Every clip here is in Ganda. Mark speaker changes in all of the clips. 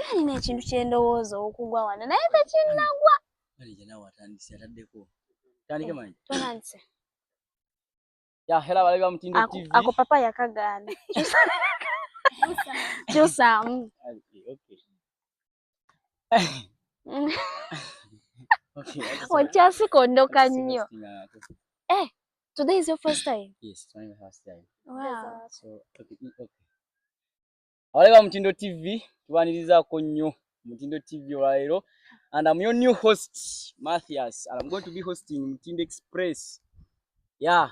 Speaker 1: Nalina ekintu kyendowooza okugwa wano naye tekinnagwa.
Speaker 2: Manager nawe atandise ataddeko. Tandike manager.
Speaker 1: Totandise.
Speaker 2: Ya hela balabi ba Mutindo
Speaker 1: Ako,
Speaker 2: TV.
Speaker 1: ako papa yakagaana. Kyusaamu.
Speaker 2: Okay. Okay.
Speaker 1: Okyasikondoka nnyo. Eh, today is your first time.
Speaker 2: Yes, it's my first time.
Speaker 1: Wow.
Speaker 2: So, okay. Abalabi ba Mutindo TV tubanirizaako nnyo Mutindo TV olwaleero and I'm your new host Mathias and I'm going to be hosting Mutindo Express. Yeah.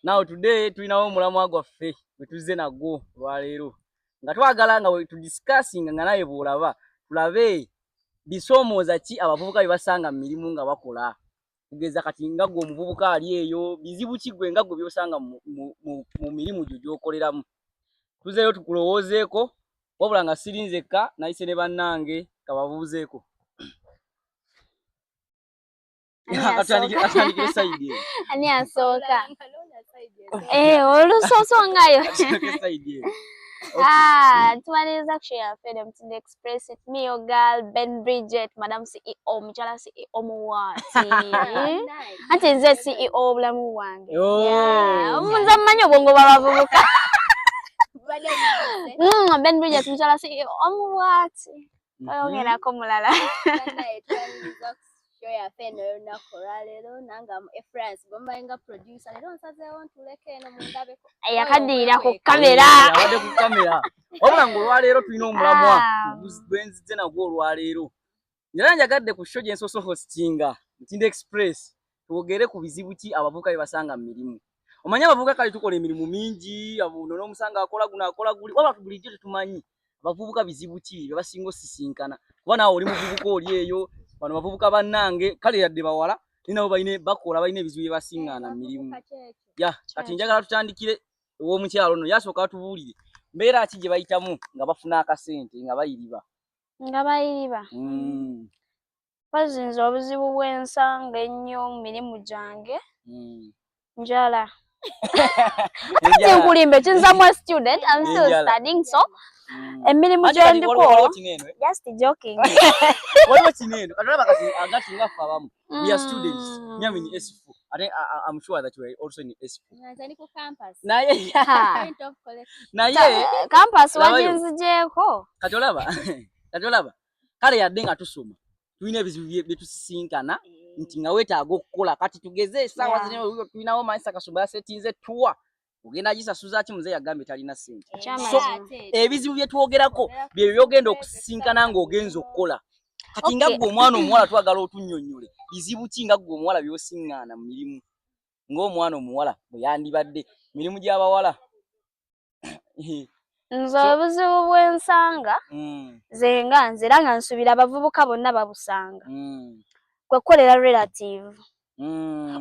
Speaker 2: Now today tulinawo omulamwa gwaffe gwe tuzze nagwo olwaleero nga twagala nga we tudiscussing nga naye bw'olaba tulabe bisoomooza ki abavubuka bye basanga mu mirimu nga bakola kugeza kati nga gwe omuvubuka ali eyo bizibu ki gwe nga gwe by'osanga mu mirimu gyo gy'okoleramu. Tuzeeyo tukulowoozeeko wabula nga siri nzekka, nayise ne bannange kababuuzeeko.
Speaker 1: Ani asooka?
Speaker 2: Atandikire side eno.
Speaker 1: Ani asooka? Eh, olusosongayo.
Speaker 2: Atandikire side eno.
Speaker 1: Ah, tumaliriza ku show yaffe eno Mutindo Express. It's me, your girl, Ben Bridget, Madam CEO, mukyala CEO muwaati. Anti nze CEO obulamu bwange.
Speaker 2: Oh.
Speaker 1: Yeah, nze mmanyi obwongo bw'abavubuka. Ben Bridget, mukyala CEO omuwaati. Oyongerako mulala.
Speaker 3: Show yaffe eno y'olunaku olwaleero nange am Efrance gombaye nga producer, leero nsazeewo ntuleko eno mundabeko.
Speaker 1: Yakaddirira ku kamera.
Speaker 2: Abadde ku kamera. Wabula ng'olwaleero tulina omulamwa
Speaker 1: Ah.
Speaker 2: gwe nzijje nagwo olwaleero. Era njagadde ku show gye nsoose hostinga Mutindo Express twogere ku bizibu ki abavubuka bye basanga mu mirimu. Omanyi abavubuka kale tukola emirimu mingi, ono n'omusanga akola guno, akola guli, wabula bulijjo tetumanyi abavubuka bizibu ki bye basinga osisinkana. Kuba naawe oli muvubuka oli eyo, bano bavubuka bannange kale yadde bawala naye nabo balina bakola, balina ebizibu bye basiŋŋaana mu mirimu. Ya kati njagala tutandikire ew'omukyalo ono, yasooka atubuulire mbeera ki gye bayitamu nga bafuna akasente nga bayiriba.
Speaker 1: Nga bayiriba. Mpozzi nze obuzibu bw'ensanga ennyo mu mirimu gyange njala. Ate nkulimbe kinzamu a student, I'm still
Speaker 2: Enjala.
Speaker 1: studying, so emirimu
Speaker 2: Anti kati
Speaker 1: gye ndiko
Speaker 2: waliwo kino eno, eh?
Speaker 1: Just joking.
Speaker 2: Waliwo kino eno. Kati olaba kati agati nga ffe abamu we are students. Me, I'm in S4. Ate I'm sure that you are also in S4.
Speaker 3: Nze ndi ku campus.
Speaker 2: Naye
Speaker 1: Ha.
Speaker 3: Point of collection.
Speaker 2: naye
Speaker 1: Campus
Speaker 2: Labayo.
Speaker 1: waginzigyeko.
Speaker 2: Kati olaba kale yadde nga tusoma tulina ebizibu bye tusisinkana nti nga weetaaga okukola. Kati tugeze essaawa zino tulinawo Mansa Kasumba yasetinze tuwa ogenda gisasuza ki, muzeeyi yagambye talina ssente.
Speaker 1: Ekyamazima.
Speaker 2: So, ebizibu bye twogerako bye byogenda okusisinkana ng'ogenza okukola. Kati nga ggwe omwana omuwala twagala otunnyonnyole bizibu ki nga ggwe omuwala by'osiŋŋaana mu mirimu ng'omwana omuwala bwe yandibadde mirimu gy'abawala.
Speaker 1: Nze obuzibu bw'ensanga nze nga nze era nga nsuubira abavubuka bonna babusanga kwe kukolera relative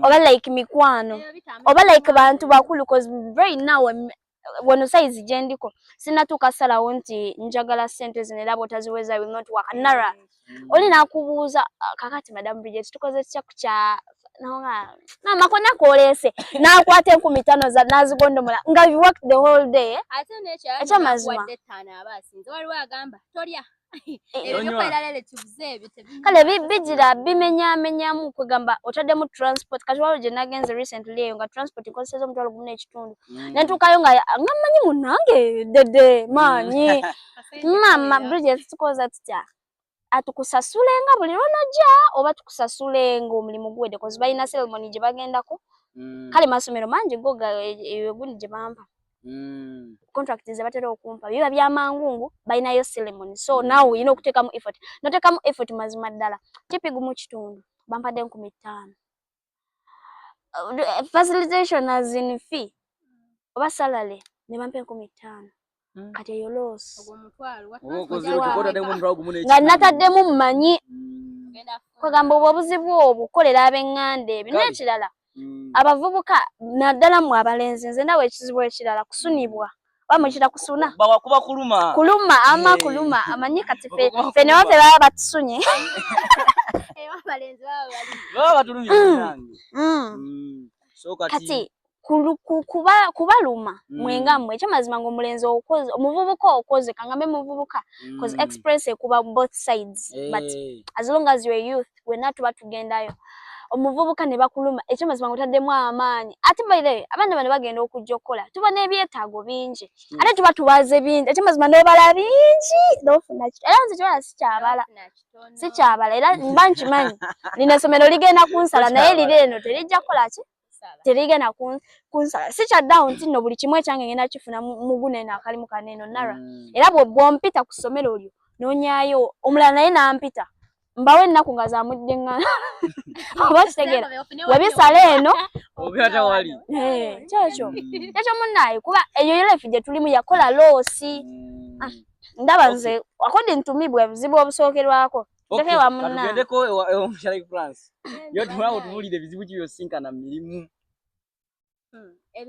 Speaker 1: oba like mikwano oba like bantu bakulu, 'cause right now wano size gye ndiko sinnatuuka salawo nti njagala ssente zino era bw'otaziweza I will not work nara. Oli n'akubuuza, "Ah, kakati Madam Bridget, tukoze tutya ku kya nga maama konna kooleese?" N'akwata 5,000 n'azigondomola nga you worked the whole day, eh?
Speaker 3: Ate n'ekirala,
Speaker 1: Ekyamazima.
Speaker 3: wadde ttaano aba asinze. Waliwo agamba tolya
Speaker 1: Eh,
Speaker 3: ebyo
Speaker 2: Tonywa.
Speaker 3: byokolera relatives ebyo
Speaker 1: Kale bigira bimenyamenyamu, kwegamba otaddemu transport. Kati waliwo gye nagenze recently eyo nga transport nkozeseza 15,000. Nentuukayo nga mmanyi munnange dede maanyi, "Maama Bridget, tukoza tutya? Atukusasulenga buli lwonojja oba tukusasulenga omulimu guwedde?" 'Cause balina ceremony gye bagendako. Kale masomero mangi go eyo gundi gye bampa contract ze batera okumpa biba byamangungu, balinayo ceremony, so naawe olina okuteekamu effort, noteekamu effort. Mazima ddala tipi 1.5 bampadde 5,000, facilitation as in fee oba salary ne bampa 5,000. Kati eyo loss.
Speaker 3: Ogwo mutwalo.
Speaker 2: Oba okoze otyo, otaddemu 1,000
Speaker 1: Nga
Speaker 2: n'ekitundu.
Speaker 1: nataddemu mmanyi. Kwegamba obwo obuzibu obwo kukolera ab'eŋŋanda ebyo.
Speaker 2: Kale.
Speaker 1: N'ekirala, abavubuka naddala mmwe abalenzi, nze ndawa ekizibu ekirala kusunibwa oba mukira kusuna.
Speaker 2: Bawa kuba kuluma.
Speaker 1: Kuluma ama kuluma amanyi kati fe
Speaker 2: Kuba
Speaker 1: fe ne waffe
Speaker 2: kuluma.
Speaker 1: baba batusunye.
Speaker 3: Abalenzi baba bali
Speaker 2: Baba batulumye munange. So kati
Speaker 1: Kati Kubaluma mwenga mmwe, ekyamazima ng'omulenzi okoze, omuvubuka okoze, kangambe muvubuka, because express ekuba both sides, but as long as you're a youth, wenna tuba tugendayo. Omuvubuka ne bakuluma, ekyamazima ng'otaddemu amaanyi. Ate by the way, abaana bano bagenda okujja okukola, tuba n'ebyetaago bingi, ate tuba tubaze bingi. Ekyamazima n'obala bingi n'ofuna kito. Era nze kyobala sikyabala, sikyabala, era mba nkimanyi lino essomero ligenda kunsala, naye liri eno terijja kukola ki, terigenda kunsala. Sikyaddawo nti nno buli kimu ekyange ngenda kifuna mu guno eno akalimu kano eno nara. Era bw'ompita ku ssomero lyo noonyaayo omulala naye nampita, mbawo ennaku nga zamudde ŋŋana, oba kitegeera webisala eno. Kyekyo kyekyo munnaaye, kuba eyo life gye tulimu yakola loss. Ah, ndaba nze according to me bwe buzibu obusookerwako. Ndeke wa munnange.
Speaker 2: Katugendeko ewa France yo, tumala otubuulire ebizibu ki byosinkana mu mirimu.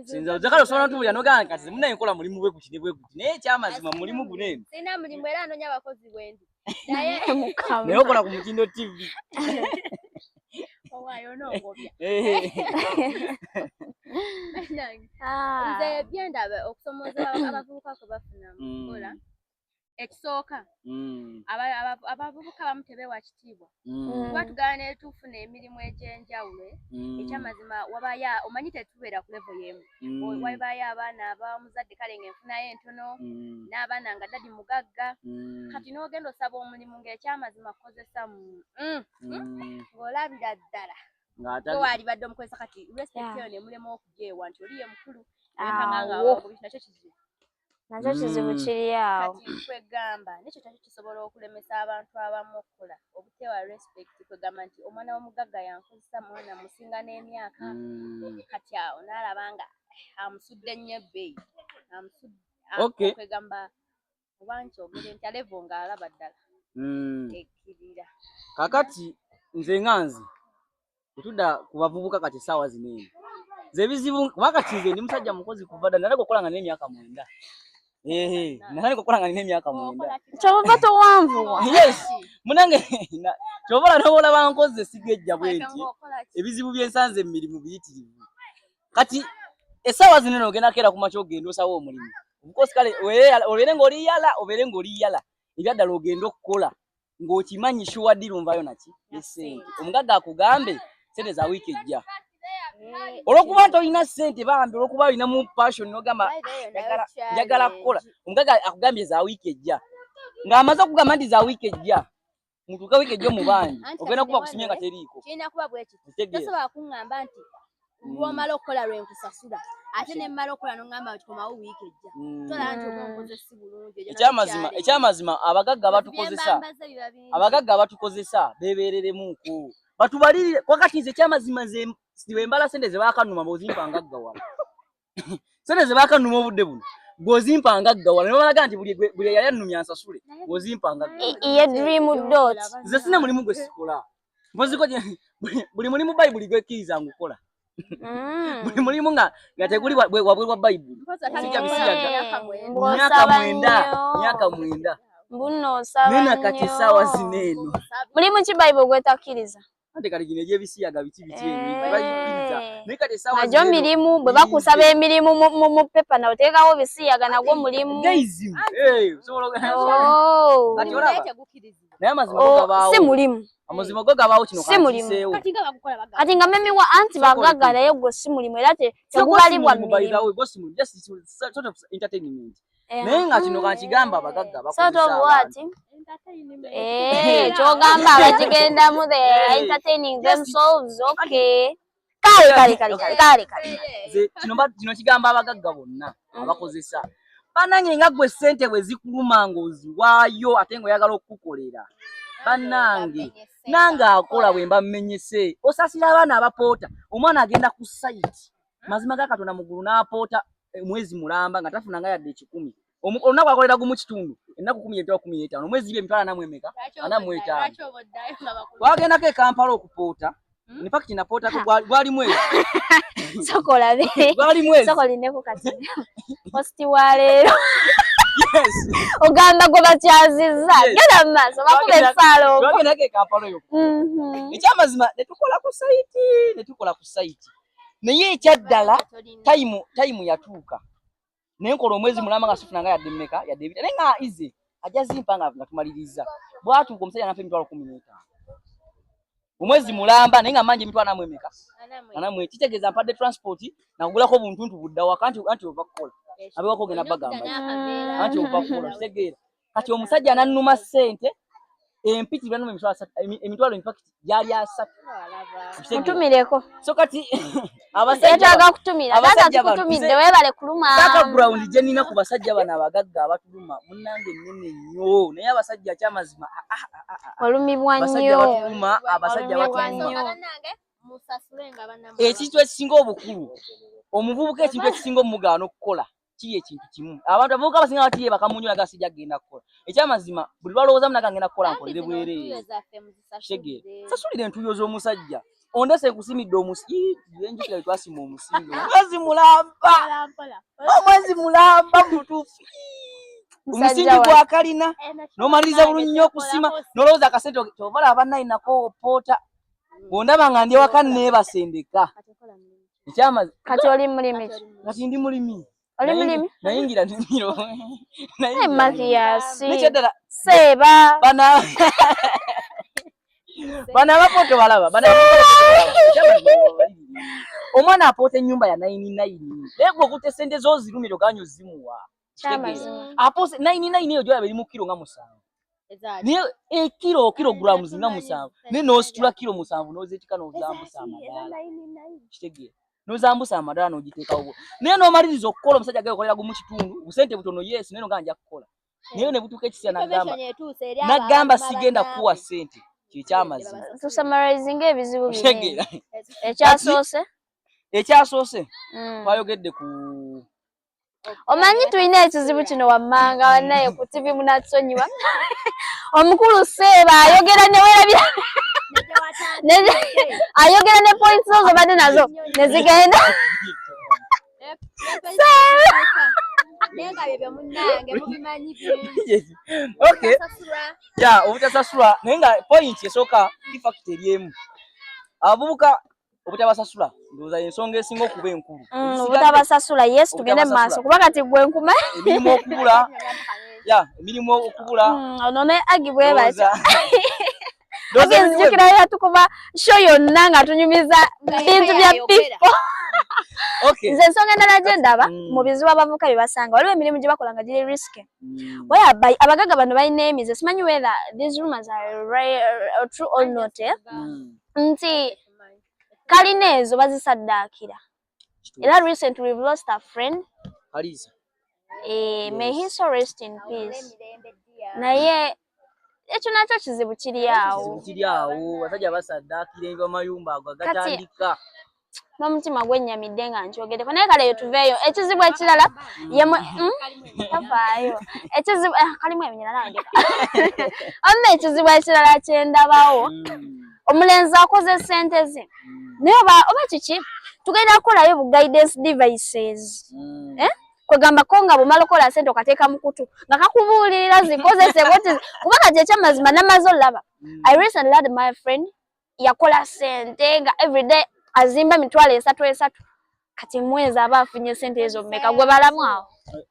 Speaker 2: Sinza ojja osobola n'otubuulira n'ogamba kati munnaye nkola mulimu bwe guti ne bwe guti, naye ekyamazima mulimu guno eno.
Speaker 3: Sina mulimu era anoonya abakozi bwendi, naye
Speaker 1: Mukama.
Speaker 2: Naye okola ku Mutindo TV.
Speaker 3: Owaayo nongobya.
Speaker 1: Ah.
Speaker 3: Nze byendaba okusomooza abavubuka kwe bafuna mu kukola, ekisooka, abavubuka abamu tebeewa kitiibwa, kuba tugala ne tufuna emirimu egy'enjawulo. Ekyamazima wabayo, omanyi tetubeera ku level y'emu. Wabayo abaana abamuzadde kale ng'enfunayo entono, n'abaana nga daddy mugagga. Kati n'ogenda osaba omulimu ng'ekyamazima kukozesa ng'olabira ddala gwe waalibadde omukozesa. Kati respect eyo nemulema okugyewa nti oli ye mukulu.
Speaker 1: Awo.
Speaker 3: Nakyo kizibu.
Speaker 1: Nakyo kizibu kiri awo.
Speaker 3: Kati kwegamba nekyo kyakyo kisobola okulemesa abantu abamu okukola, obutewa respect. Kwegamba nti omwana w'omugagga yankozesa, mwana musinga n'emyaka. Kati awo n'alaba nga amusudde nnyo ebbeeyi. Kwegamba oba nkyogere ntya, level ng'alaba ddala ekkirira.
Speaker 2: Kakati nze nga nze bwetudda ku bavubuka kati essaawa zino eno, nze ebizibu, kuba kati nze ndi musajja mukozi kuva dda. Natandika okukola nga nina emyaka 9. Ehe, natandika okukola nga nina emyaka 9.
Speaker 1: Kyova towanvuwa.
Speaker 2: Yes, munange, kyova olaba noba nkoze sigejja bwe nti ebizibu byensanze mu mirimu biyitirivu. Kati essaawa zino eno ogenda keera ku makya ogenda osaba omulimu. Of course kale obeere ng'oli yala, obeere ng'oli yala, ebyaddala ogenda okukola ng'okimanyi sure deal nvayo naki esente. Omugagga akugambe sente za wiiki ejja, olwokuba nti olina sente bambi, olwokuba olinamu passion nogamba njagala kukola. Omugagga akugambye za wiiki ejja, ng'amaze okugamba nti za wiiki ejja, mutuuka wiiki ejja omubangi ogenda kuba kusimye nga teriiko.
Speaker 3: Kirina kuba bwe kiti.
Speaker 2: Otegeera?
Speaker 3: Tosobola kuŋŋamba nti lw'omala okukola lwe nkusasula, ate ne mmala okukola n'oŋŋamba nti komawo wiiki ejja. Tolaba nti oba onkoze si bulungi. Ekyo nakyo
Speaker 2: Ekyamazima,
Speaker 3: challenge.
Speaker 2: ekyamazima abagagga batukozesa.
Speaker 3: Byembambaze biba bingi.
Speaker 2: Abagagga abatukozesa bebeereremuuko, batubalirire. Wakati nze ekyamazima nze bwe mbala sente ze bakanuma, bw'ozimpa ngaggawala, sente ze bakanuma obudde buno bw'ozimpa ngaggawala, ne babalaga nti buli eyali annumya nsasule, bw'ozimpa ngaggawala.
Speaker 1: Ye dream dot.
Speaker 2: Nze sina mulimu gwe sikola, mpoziko buli mulimu Bayibuli gwekkiriza ngukola. Buli mulimu nga teguli wabweru wa Bayibuli.
Speaker 3: Mpozi atandika
Speaker 2: Sijja
Speaker 3: okukola
Speaker 2: bisiyaga.
Speaker 3: myaka 9.
Speaker 2: Myaka
Speaker 1: Ng'osaba
Speaker 2: 9.
Speaker 1: nnyo.
Speaker 2: Myaka 9.
Speaker 1: Mbuno osaba
Speaker 2: Naye nakati
Speaker 1: nnyo.
Speaker 2: essaawa zino eno
Speaker 1: Mulimu ki Bayibuli gwetakkiriza?
Speaker 2: Ante kati gino egy'ebisiyaga biki biki ebyo tebabikkiriza, naye kati essaawa
Speaker 1: Nagyo
Speaker 2: zino eno
Speaker 1: mirimu. Bwe bakusaba emirimu mu pepa nawe oteekawo bisiyaga, nagwo mulimu.
Speaker 2: Gayism. Eh, osobola
Speaker 1: Oh.
Speaker 2: Kati
Speaker 3: Mulimu
Speaker 2: olaba.
Speaker 3: naye tegukkirizibwa.
Speaker 2: Naye amazima go
Speaker 1: Oh,
Speaker 2: gabaawo.
Speaker 1: si mulimu.
Speaker 2: Amazima go gabaawo, kino
Speaker 1: Si mulimu.
Speaker 2: kankiiseewo.
Speaker 3: Kati nga bagukola bagamba.
Speaker 1: Kati nga memiwa anti
Speaker 2: Sooka
Speaker 1: bagagga,
Speaker 2: oleke.
Speaker 1: naye gwo si mulimu era
Speaker 2: So go si
Speaker 1: tegubalibwa
Speaker 2: mulimu, by the
Speaker 1: mirimu.
Speaker 2: way, go si mulimu, just sort of entertainment.
Speaker 1: Eh.
Speaker 2: Naye nga kino kankigamba abagagga
Speaker 1: Sort
Speaker 2: bakozesa
Speaker 1: of what?
Speaker 2: abantu.
Speaker 3: Entertainment.
Speaker 1: Eh, kyogamba abakigendamu they are
Speaker 2: Eh.
Speaker 1: entertaining
Speaker 2: Yes.
Speaker 1: themselves. Okay. Kale kale kale kale kale kale.
Speaker 2: Nze kino kigamba abagagga bonna abakozesa. Bannange, nga ggwe ssente bwe zikuluma ng'oziwaayo ate ng'oyagala okukukolera. Bannange, nange akola bwe mba mmenyese. Osasira abaana abapoota. Omwana agenda ku site. Mazima ga Katonda mu ggulu n'apoota omwezi mulamba nga tafunanga yadde 100. Olunaku akolera gumu kitundu, ennaku 10 emitwalo 15, omwezi giba emitwalo ana mu emeka? 45.
Speaker 3: Lwaki oba oddayo nga bakulu?
Speaker 2: Twagendako e Kampala okupoota. In fact napootako gwali mwezi.
Speaker 1: Sooka olabe.
Speaker 2: Gwali mwezi.
Speaker 1: Sooka olindeko kati. Host wa leero.
Speaker 2: Yes.
Speaker 1: Ogamba gwe bakyazizza.
Speaker 2: Yes.
Speaker 1: Genda mu maaso bakuba essaala ogwo.
Speaker 2: Twagendako e Kampala eyo. Ekyamazima ne tukola ku site, ne tukola ku site. Naye ekyaddala time yatuuka naye nkola omwezi mulamba nga sifuna nga yadde mmeka, yadde ebita, naye nga ize ajja zimpa nga tumaliriza. Bwatuuka omusajja nampa 150,000 omwezi mulamba, naye nga manja emitwalo 40 emeka, 40. Kitegeeza mpadde transport nakugulako obuntuntu budda waka, anti ova kukola abewaka ogenda bagamba anti ova kukola, kitegeera. Kati omusajja nannuma ssente empitirivu, nannuma emitwalo infact gyali 30.
Speaker 1: Mutumireko.
Speaker 2: So kati
Speaker 1: abasajja kutumira, taata tukutumidde, weebale kuluma.
Speaker 2: Background gye nnina ku basajja bano abagagga abatuluma, munnange, nnene nnyo, naye abasajja kyamazima
Speaker 1: Olumibwa
Speaker 2: abasajja
Speaker 1: nnyo.
Speaker 2: batuluma, abasajja
Speaker 1: Olumibwa
Speaker 2: batuluma.
Speaker 1: nnyo.
Speaker 2: Ekintu ekisinga obukulu, omuvubuka ekintu ekisinga omugaana okukola kiri ekintu kimu. Abantu abavubuka abasinga batiyebaka mu nju, naga sijja kugenda kukola. Ekyamazima buli lwalowoozamu naga ngenda kukola nkolere bwereere. Kitegeera, sasulira entuuyo z'omusajja ondese nkusimidde omusi. Enjukira bwe twasima omusimbi omwezi mulamba, omwezi mulamba mu butuufu omusingi gwa kalina, n'omaliriza bulungi nnyo okusima, n'olowooza akasente kyova olaba nayi nako opoota bw'ondaba nga ndi ewaka neebasendeka. Ekyamazima
Speaker 1: Kati oli mulimi ki?
Speaker 2: Kati ndi mulimi.
Speaker 1: Oli mulimi?
Speaker 2: Nayingira nnimiro.
Speaker 1: Hey, Mathias.
Speaker 2: Nekyaddala
Speaker 1: Seeba.
Speaker 2: Bano abapoto balaba, bano omwana apoota ennyumba ya 99, naye gwe okutte sente z'ozirumira oganye ozimuwa.
Speaker 1: Kyamazima.
Speaker 2: Apoose 99 eyo gyolaba eri mu kiro nga 7, naye ekiro kilograms nga 7, naye n'ositula kiro 7 n'ozeetika n'ozambusa amadaala, kitegeera, n'ozambusa amadaala n'ogiteekawo, naye n'omaliriza okukola. Omusajja agenda okolera gumu kitundu, busente butono, yes, naye nogaa nja kukola, naye ne butuuka ekiseera nagamba sigenda kukuwa ssente. Kyekyamazima.
Speaker 1: Tusummarizinga ebizibu bino.
Speaker 2: Kitegeera.
Speaker 1: Ekyasoose.
Speaker 2: Ekyasoose twayogedde ku
Speaker 1: Omanyi tulina ekizibu kino wammanga wannaye ku TV, munatusonyiwa. Omukulu Seeba ayogera ne weerabira, ayogera ne points zo zobadde nazo ne zigenda.
Speaker 3: Naye nga byebyo munnange mubimanyi bingi.
Speaker 2: Okay. Ya, obutasasula, naye nga point esooka ifact eri emu, abavubuka obutabasasula, ndowooza ensonga esinga okuba enkulu.
Speaker 1: Obutabasasula, yes, tugende mu maaso kuba kati gwe nkuma.
Speaker 2: Emirimu okubula, ya, emirimu okubula.
Speaker 1: Ono ne Agi bwe batyo. Agi nzijukira yatukuba show yonna nga tunyumiza bintu bya people. Nze ensonga endala gye ndaba mu bizibu abavubuka bye basanga, waliwo emirimu gye bakola nga giri risky, whereby abagagga bano balina emize, simanyi whether these rumors are right or true or not, eh? Nti kalina ezo bazisaddaakira, era recently we've lost a friend.
Speaker 2: Kalisa.
Speaker 1: May he so rest in peace. Naye ekyo nakyo kizibu kiri awo.
Speaker 2: Kiri awo, abasajja basaddaakira amayumba ago agatandika.
Speaker 1: N'omutima gwennyamidde nga nkyogereko, naye kale eyo tuveeyo. Ekizibu ekirala yemwe tafaayo ekizibu kalimu eminyira nandeka amma. Ekizibu ekirala kyendabawo, omulenzi akoze sente ze, naye oba kiki, tugenda kukolayo bu guidance devices, eh? Kwegamba ko nga bwomala okukola sente okateeka mu kutu nga kakubuulirira zikozese bwoti, kuba kati ekyamazima namaze olaba. I recently had my friend yakola sente nga everyday azimba 300,000 3, kati mwezi aba afunye sente ezo mmeka gwe balamu awo?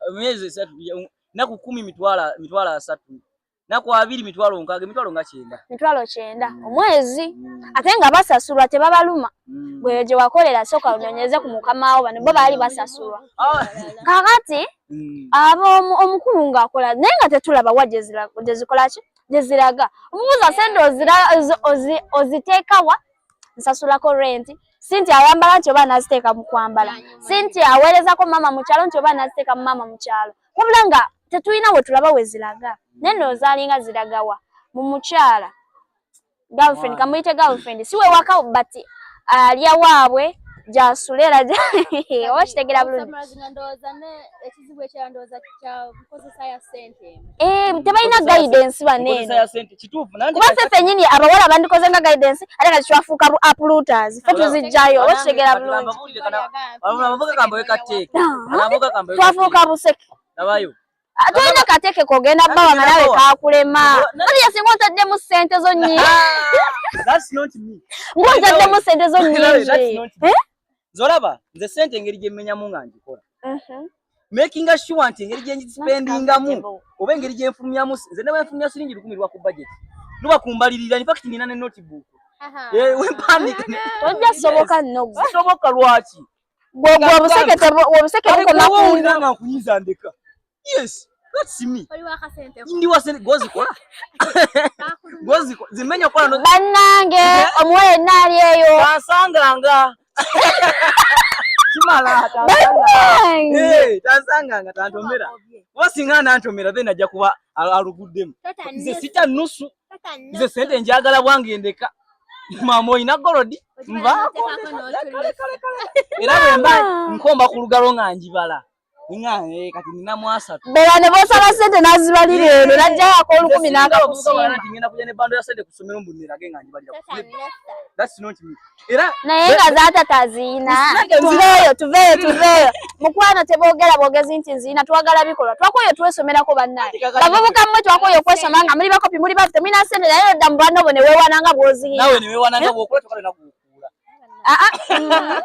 Speaker 2: Emyezi 3, naku 10, 300,000, naku 20, 60,000, 90,000.
Speaker 1: 90,000 omwezi, ate nga basasulwa, tebabaluma. Gwe gye wakolera sooka onyonyeze ku mukamaawo, bano bo baali basasulwa. Kakati aba omukulu ng'akola, naye nga tetulaba wa gye zikola ki, gye ziraga. Omubuuza sente oziteeka wa? Nsasulako rent. Si nti ayambala nti oba anaziteeka mu kwambala, si nti aweerezako maama mu kyalo nti oba anaziteeka mu maama mu kyalo, wabula nga tetulina we tulaba we ziraga. Naye nno zaalinga ziragawa mu mukyala girlfriend, kamuyite girlfriend, si we waka, but alya waabwe gyasula era oba kitegeera bulungi.
Speaker 3: Ndowooza ekizibu ekirala ndowooza kya nkozesa ya ssente emu.
Speaker 1: Eh, tebalina guidance baneeno.
Speaker 2: Ya sente, kituufu nanti.
Speaker 1: Kuba ffe ffennyini abawala bandikoze nga guidance, ate kati twafuuka bu uprooters, ffe tuzijjayo, oba kitegeera bulungi.
Speaker 2: Abavubuka kambawe kateeke, abavubuka kambawe.
Speaker 1: Twafuuka buseke.
Speaker 2: Nabayo.
Speaker 1: Tolina kateeke kogenda bbawa nga nawe kakulema, kati yasinga otaddemu ssente zo nnyingi.
Speaker 2: That's not me.
Speaker 1: Ng'otaddemu ssente zo nnyingi.
Speaker 2: That's not me.
Speaker 1: Eh?
Speaker 2: Nze olaba nze sente engeri gye mmenyamu nga ngikola, making sure nti engeri gye ngispendingamu oba engeri gye nfulumyamu, nze ne bwe nfulumya siringi 1000 lwa ku budget luba kumbalirira. In fact, nina ne notebook wempandiika.
Speaker 1: Tojja soboka nno gwe.
Speaker 2: Sisoboka lwaki?
Speaker 1: Gwe gwe obuseke obuseke bukoma ku
Speaker 2: Owulira nga nkunyiza, ndeka. Yes, that's me.
Speaker 3: Oli wakasente.
Speaker 2: Ndi wa sente gozikola gozikola zimenya kola no.
Speaker 1: Bannange, omuwa yenna ali eyo.
Speaker 2: Tansanganga kimala.
Speaker 1: Bannange.
Speaker 2: Tansanganga tantomera oba singa nantomera, then ajja kuba aluguddemu. Nze sitya nusu, nze sente njagala bwange, ndeka. Maama olina gold, nvaako era bwe mba nkomba ku lugalo nga njibala nga kati ninamu 30.
Speaker 1: Bera ne bosaba sente n'azibalira eno n'ajjayo ak'olukumi n'akakusinga.
Speaker 2: Nti ngenda kujja ne bundle ya sente ku ssomero mbu nirage nga njibalira. That's not me. Era
Speaker 1: naye nga zaatata aziina. Tuveeyo, tuveeyo, tuveeyo, mukwano. Teboogera bwogezi nti nziina, twagala bikolwa. Twakoyo twesomerako, bannaye bavubuka mmwe, twakoyo okwesoma nga muli bakopi, muli bafu, temulina sente, naye odda mu banno bo ne weewana nga bw'oziina.
Speaker 2: Nawe newewananga bwokola tokale nakukuula.
Speaker 1: Ah, ah,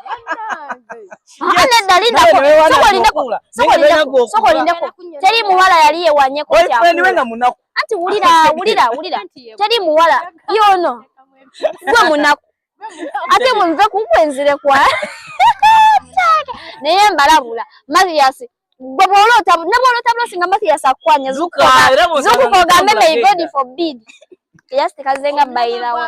Speaker 1: Ah, nedda, lindako, soko lindeko, soko lindeko, soko lindeko. Teri muwala yali yewanyeko nti
Speaker 2: boyfriend we
Speaker 1: akuula.
Speaker 2: Nga munaku.
Speaker 1: Anti wulira, wulira, wulira, teri muwala yono gwe munaku ate munve kukwenzire kwa naye mbalabula. Mathias, gwe bw'oloota ne bw'oloota bulosi nga Mathias akukwanya,
Speaker 2: Zuka, era bw'osanga
Speaker 1: zukuka ogambe may God
Speaker 2: genda.
Speaker 1: forbid. Just kazenga bayirawo.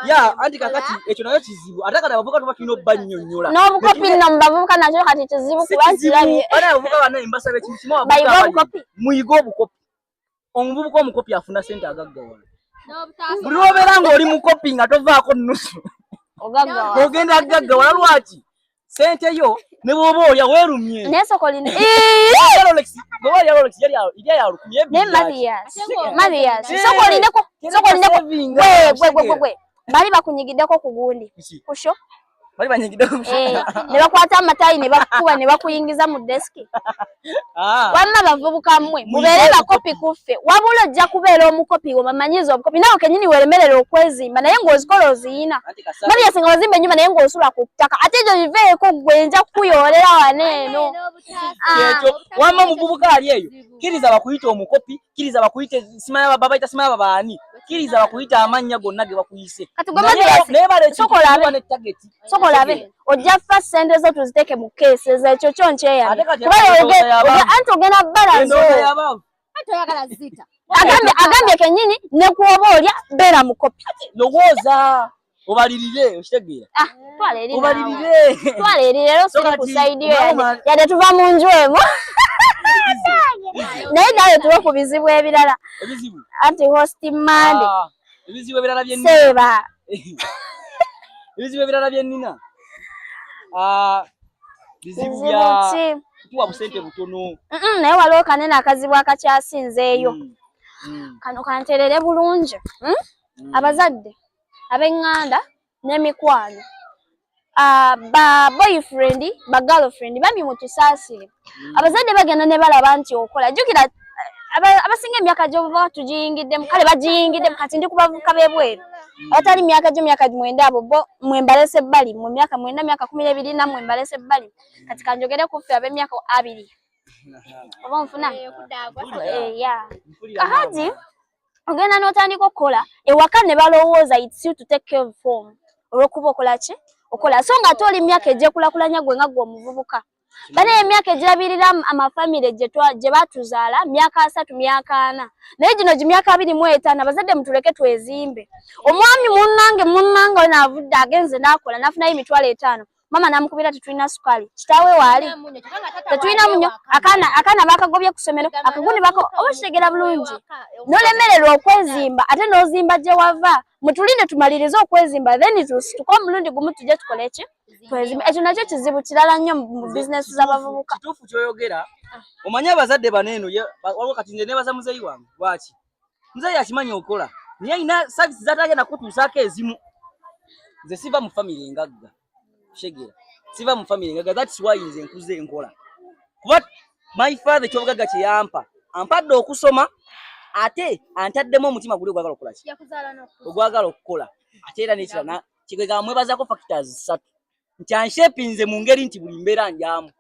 Speaker 2: Ya, anti kakati ekyo nayo kizibu, ate kati abavubuka tuba tulina obbannyonnyola.
Speaker 1: N'obukopi nno mu bavubuka nakyo kati kizibu
Speaker 2: Si
Speaker 1: kuba
Speaker 2: kizibu.
Speaker 1: nkirabye.
Speaker 2: Bana abavubuka banna mbasaba ekintu kimu, abavubuka
Speaker 1: Bayiga
Speaker 2: abali
Speaker 1: obukopi.
Speaker 2: Muyige obukopi. Omuvubuka omukopi afuna sente, agaggawala. Buli lwobeera ng'oli mukopi nga tovaako nnusu,
Speaker 1: Ogaggawa.
Speaker 2: ogenda agaggawala. Lwaki? Sente yo ne bw'oba olya weerumye.
Speaker 1: Naye soko lino
Speaker 2: Rolex, bw'oba olya Rolex yali ya 1000
Speaker 1: naye
Speaker 2: 20.
Speaker 1: Mathias, Mathias,
Speaker 2: Eh,
Speaker 1: soko olindeko, soko olindeko.
Speaker 2: savinga,
Speaker 1: Gwe gwe gwe gwe gwe bali bakunyigiddeko ku gundi kusho.
Speaker 2: Bali banyigiddeko.
Speaker 1: Eh, ne bakwata amatayi ne bakukuba ne bakuyingiza mu desiki.
Speaker 2: Ah.
Speaker 1: Wamma bavubuka mmwe,
Speaker 2: Muyige
Speaker 1: mubeere bakopi kuffe, wabula ojja kubeera omukopi obamanyiza obukopi naawe kenyini weeremerera okwezimba naye ng'ozikola oziyina.
Speaker 2: Anti kasa
Speaker 1: Mathias, nga wazimba ennyumba naye ng'osula ku ttaka, ate egyo biveeko gwe, nja kukuyoolera wano eno. Ah.
Speaker 2: Ekyo wamma omuvubuka ali eyo, kkiriza bakuyite omukopi, kkiriza bakuyite simanya babayita simanya babaani, kkiriza bakuyite amannya gonna ge bakuyise.
Speaker 1: Kati gwe
Speaker 2: Naye
Speaker 1: Mathias,
Speaker 2: naye bala ekintu
Speaker 1: sokola abe.
Speaker 2: kiba ne target.
Speaker 1: Sokola abe ojja fa sente zo tuziteeke mu keesi ekyo kyo nkyeyamye.
Speaker 2: Ate kati
Speaker 1: Kuba
Speaker 2: endowooza y'abaavu.
Speaker 1: Anti ogenda balazo.
Speaker 2: Endowooza y'abaavu.
Speaker 1: Agambye kennyini ne kuoba olya beera mukopi.
Speaker 2: Lowooza obalirire, okitegeera?
Speaker 1: Ah, twala eri naawe.
Speaker 2: Obalirire.
Speaker 1: Twala eri leero.
Speaker 2: So
Speaker 1: Siri ku
Speaker 2: kati,
Speaker 1: side yo yadde
Speaker 2: omwana-
Speaker 1: yadde tuva mu nju emu, naye naawe tuwe ku bizibu ebirala.
Speaker 2: Ebizibu.
Speaker 1: Anti host Mande.
Speaker 2: Ah, ebizibu ebirala bye nnina.
Speaker 1: Seeba.
Speaker 2: Ebizibu ebirala bye nnina. Ah, bizibu
Speaker 1: Bizibu
Speaker 2: bya
Speaker 1: ki?
Speaker 2: kutuwa busente butono.
Speaker 1: Naye waliwo kanene akazibu akakyasinzeeyo. Kano kanterere bulungi, Abazadde, ab'eŋŋanda n'emikwano, ba boyfriend, ba girlfriend, bambi mutusaasire. Abazadde bagenda ne balaba nti okola, jjukira abasinga emyaka gy'obuvubuka tugiyingiddemu, kale bagiyingiddemu. Kati ndi ku bavubuka b'ebweru abatali myaka gyo myaka 9, abo bo mwembalese ebbali mu myaka 9, myaka 12, nammwe mbalese ebbali. Kati kanjogere ku ffe ab'emyaka 20, oba onfuna? Ya, kakati ogenda n'otandika okukola ewaka ne balowooza it's you to take care of home olw'okuba okola ki, okola, so nga ate oli myaka egyekulakulanya gwe nga gwe omuvubuka. Bane emyaka egirabirira amafamire gye batuzaala myaka 30, myaka 40, naye gino gi myaka 25, abazadde mutuleke twezimbe. Omwami munnange, munnange ono avudde agenze n'akola n'afunayo 50,000, mama n'amukubira, "Tetulina sukaali." Kitaawe waali, "Tetulina munyo." Akaana bakagobye ku ssomero, akagundi bako, oba kitegera bulungi, n'olemererwa okwezimba ate n'ozimba gye wava. Mutulinde tumalirize okwezimba, then tusituke omulundi gumu tujje tukole ki, twezimbe. Ekyo nakyo kizibu kirala nnyo mu bizinesi z'abavubuka.
Speaker 2: Kituufu kyoyogera. Omanyi abazadde bano eno waliwo kati nze nebaza muzeeyi wange. Lwaki? Muzeeyi akimanyi okola, naye alina service zatagenda kutuusaako ezimu. Nze siva mu famire engagga, kitegeera? Siva mu famire engagga, that's why nze nkuze nkola, kuba my father ekyobugagga kye yampa, ampadde okusoma, ate antaddemu omutima guli ogwagala okukola ki, ogwagala okukola. Ate era nekirala kikwegamba mwebazaako factors ssatu. Nti anshapinze mu ngeri nti buli mbeera njamu.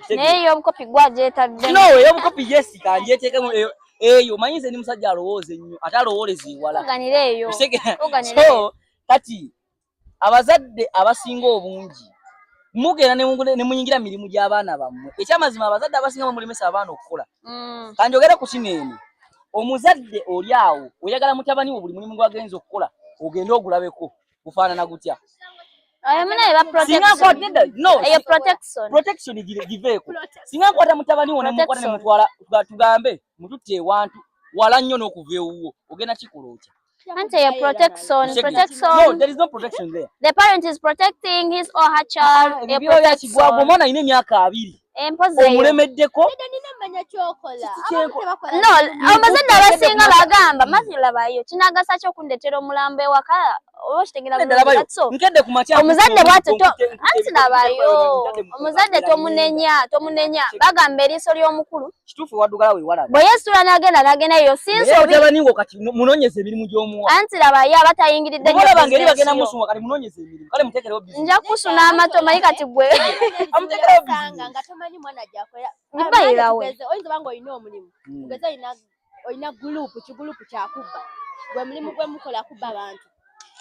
Speaker 1: Naye ey'obukopi gwagyetaddemu.
Speaker 2: No, ey'obukopi yes, kanjeteekemu eyo. Eyo omanyi nze ndi musajja alowooza ennyo, ate alowooleza ewala.
Speaker 1: Oganira eyo. Oganira.
Speaker 2: So kati abazadde abasinga obungi mugenda ne muyingira mirimu gy'abaana bammwe. Ekyamazima abazadde abasinga bamulemesa abaana okukola. Kanjogere ku kino eno, omuzadde oli awo oyagala mutabani wo buli mulimu gwagenza okukola ogende ogulabeko gufaanana gutya. Protection giveeko. Singa nkwata mutabani wo nemukwata nemutwala, tugambe mututte ewantu wala nnyo n'okuva ewuwo, ogenda kikola otya?
Speaker 1: Anti eyo protection, protection.
Speaker 2: No, there is no protection there.
Speaker 1: The parent is protecting his or her child.
Speaker 2: Ebiro bya kigwagwa, omwana alina emyaka 20. Omulemeddeko.
Speaker 1: No, abazadde abasinga bagamba Matthew labayo kinagasa ki okundetera omulambo ewaka, oba okitegera bulungi. So omuzadde bw'atyo anti labayo omuzadde tomunenya, tomunenya. Bagamba eriiso ly'omukulu
Speaker 2: kituufu waddugala weewala.
Speaker 1: Bwe yeesula n'agenda n'agenda eyo si nsobi.
Speaker 2: Mutabani wo kati munoonyeze emirimu gy'omuwa.
Speaker 1: Anti labayo aba tayingiridde nnyo
Speaker 2: Olaba ngeri bagenda
Speaker 1: bizinensi yo.
Speaker 2: Musunga, kati munoonyeze emirimu, kale muteekerewo bizinensi.
Speaker 1: Nja kusuna amato manyi kati gwe.
Speaker 2: Amuteekerewo bizinensi.
Speaker 3: Nga tomanyi mwana gy'akolera.
Speaker 1: Mbayirawe.
Speaker 3: Oyinza oba ng'olina omulimu. Tugeze olina gulupu, kigulupu kyakubba. Gwe mulimu gwe mukola kubba abantu.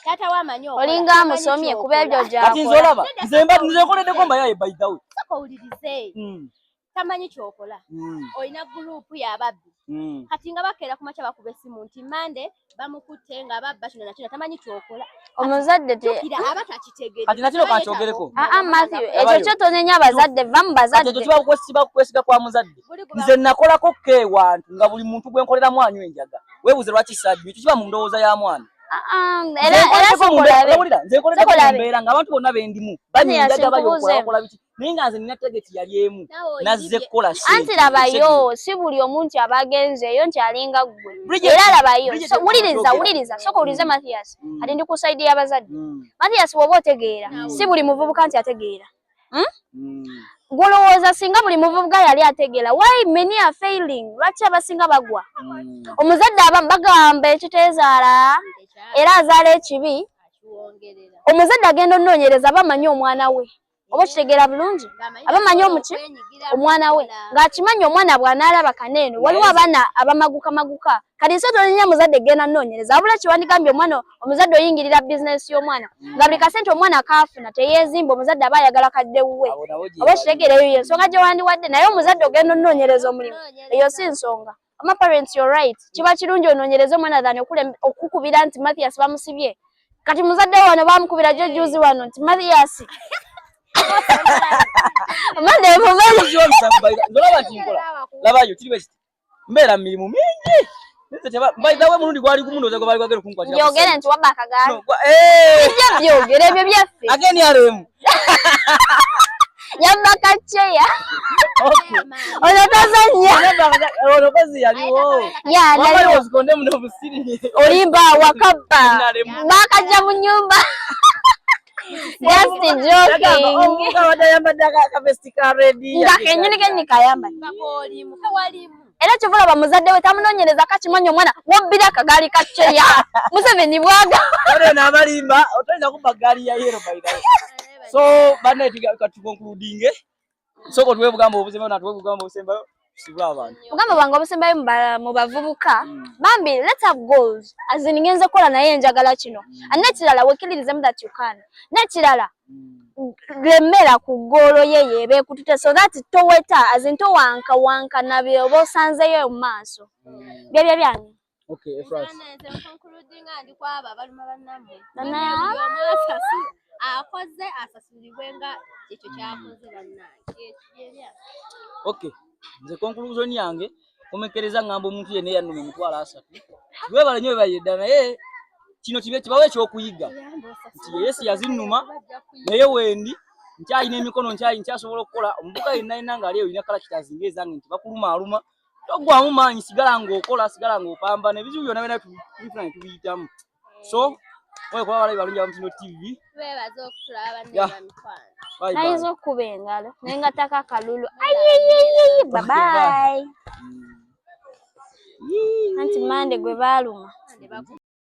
Speaker 3: Taata w'amanyi okola.
Speaker 1: Olinga amusomye kuba ebyo
Speaker 2: Kati nze
Speaker 1: gy'akola.
Speaker 2: olaba, nze mba nze nkoleddeko mbayaye by the way.
Speaker 3: Sooka owulirize. Tamanyi ky'okola. Olina gurupu y'ababbi. Kati nga bakeera ku makya bakuba essimu nti Mande bamukutte nga babba kino na kino, tamanyi ky'okola.
Speaker 1: Omuzadde te
Speaker 3: Jjukira aba takitegedde.
Speaker 2: Kati nakino kankyogereko.
Speaker 1: Aa Matthew, ekyo kyo tonenya abazadde, va mu
Speaker 2: Kati ekyo
Speaker 1: bazadde.
Speaker 2: kiba kwesiba kwesiga kwa muzadde. Nze nakolako ko ewantu nga buli muntu gwe nkoleramu anywa enjaga. Weebuuze lwaki saagirwa, ekyo kiba mu ndowooza ya mwana.
Speaker 1: Era era sokolabe.
Speaker 2: Nze nkoleddeko mu
Speaker 1: Sokolabe.
Speaker 2: mbeera ng'abantu bonna bendimu banywa enjaga, bayokola, bakola biki, naye nga nze nina target yali emu, nazze kukola ssente.
Speaker 1: Anti labayo, si buli omu nti aba agenzeeyo nti alinga ggwe.
Speaker 2: Bridget,
Speaker 1: Era labayo,
Speaker 2: Bridget,
Speaker 1: so, wuliriza,
Speaker 2: okyogera.
Speaker 1: wuliriza, sooka owulirize Mathias. Kati ndi ku side y'abazadde. Mathias bw'oba otegeera, si buli muvubuka nti ategeera. Gw'olowooza singa buli muvubuka yali ategeera, why many are failing? Lwaki abasinga bagwa? Omuzadde aba bagamba ekiteezaala era azaala ekibi. Omuzadde agenda onoonyereza aba amanyi omwana we. Oba okitegeera bulungi? Aba amanyi omuki? Omwana we. Ng'akimanyi omwana bw'anaalaba kaneeno, waliwo abaana abamaguka maguka. Kati nsi tonenya muzadde genda nnoonyereza. Wabula kiwandigambye omwana, omuzadde oyingirira bizinensi y'omwana. Nga buli kasente omwana kaafuna teyeezimba, omuzadde aba ayagala kadde wuwe.
Speaker 2: Abo nabo gye
Speaker 1: Oba
Speaker 2: bali.
Speaker 1: okitegeera, eyo y'ensonga gye wandiwadde, naye omuzadde ogenda onoonyereza omulimu. Eyo si nsonga. Ama parents, you're right. Kiba kirungi onoonyereze omwana than okukubira nti Mathias bamusibye. Kati muzadde we wano bamukubira gyo juzi wano nti Mathias. Mande mumanyi.
Speaker 2: Nze olaba nti nkola. Labayo kiri bwe kiti. Mbeera mu mirimu mingi. Nze teba by the way mulundi gwali gumu ndowooza gwe baali bagenda okunkwatira ku
Speaker 1: Byogere
Speaker 2: side.
Speaker 1: nti wabba akagaali.
Speaker 2: No, eh!
Speaker 1: Bijja byogere ebyo byaffe.
Speaker 2: Again yaremu.
Speaker 1: Yabba kaceya.
Speaker 2: Okay.
Speaker 1: Ono tazannya.
Speaker 2: Ono kozi yaliwo.
Speaker 1: Ya,
Speaker 2: Wamma
Speaker 1: naliwo.
Speaker 2: was condemned obusiri.
Speaker 1: Olimba wakabba.
Speaker 2: Nalemu.
Speaker 1: Bakajja mu nnyumba. Just joking.
Speaker 2: Omuvubuka abadde ayambadde akavesti ka red.
Speaker 1: Nga kennyini kennyini kayambadde. Era kyova olaba muzadde we tamunoonyereza kakimanyi omwana wobbira akagaali ka ceya. Museveni bwaga.
Speaker 2: Waliwo n'abalimba otoyinza kubba ggaali ya yellow by the way. So banne katuconcludinge. Sooka otuwe obugambo obusembayo natuwe obugambo obusembayo tusibule abantu.
Speaker 1: Obugambo bwange obusembayo mu bavubuka, bambi let's have goals. As in ngenze kukola naye njagala kino. And n'ekirala wekkiririzemu that you can. N'ekirala lemera ku goal ye yeeba ekutute so that toweta, as in towankawanka na byoba osanzeyo mu maaso. Byebyo byange.
Speaker 2: Okay, Efras.
Speaker 3: Nze nconcludinga ndi kwabo abaluma bannammwe.
Speaker 1: Bannange.
Speaker 3: Buli omu akoze asasulibwe nga ekyo kyakoze bannange. Ekyo
Speaker 2: Okay. Nze conclusion yange komekereza ngamba omuntu yenna eyannuma 30,000. Weebale nnyo weebalire ddala, naye kino kibe kibawo ekyokuyiga nti Yesu yazinnuma naye wendi nkyalina emikono nkyasobola okukola. Omuvubuka yenna yenna ng'ali eyo olina characters ng'ezange nti bakulumaaluma, toggwamu maanyi, sigala ng'okola, sigala ng'opambana, ebizibu byonna byonna tubifuna ne tubiyitamu. So mwe kuba abalabi balungi aba Mutindo TV.
Speaker 3: Twebaza okutulaba banne bamikwano.
Speaker 2: Bye bye.
Speaker 1: Nayinza okukuba engalo naye nga ttaka akalulu. Ayiyiyiyi, bye bye. Anti Mande gwe baaluma.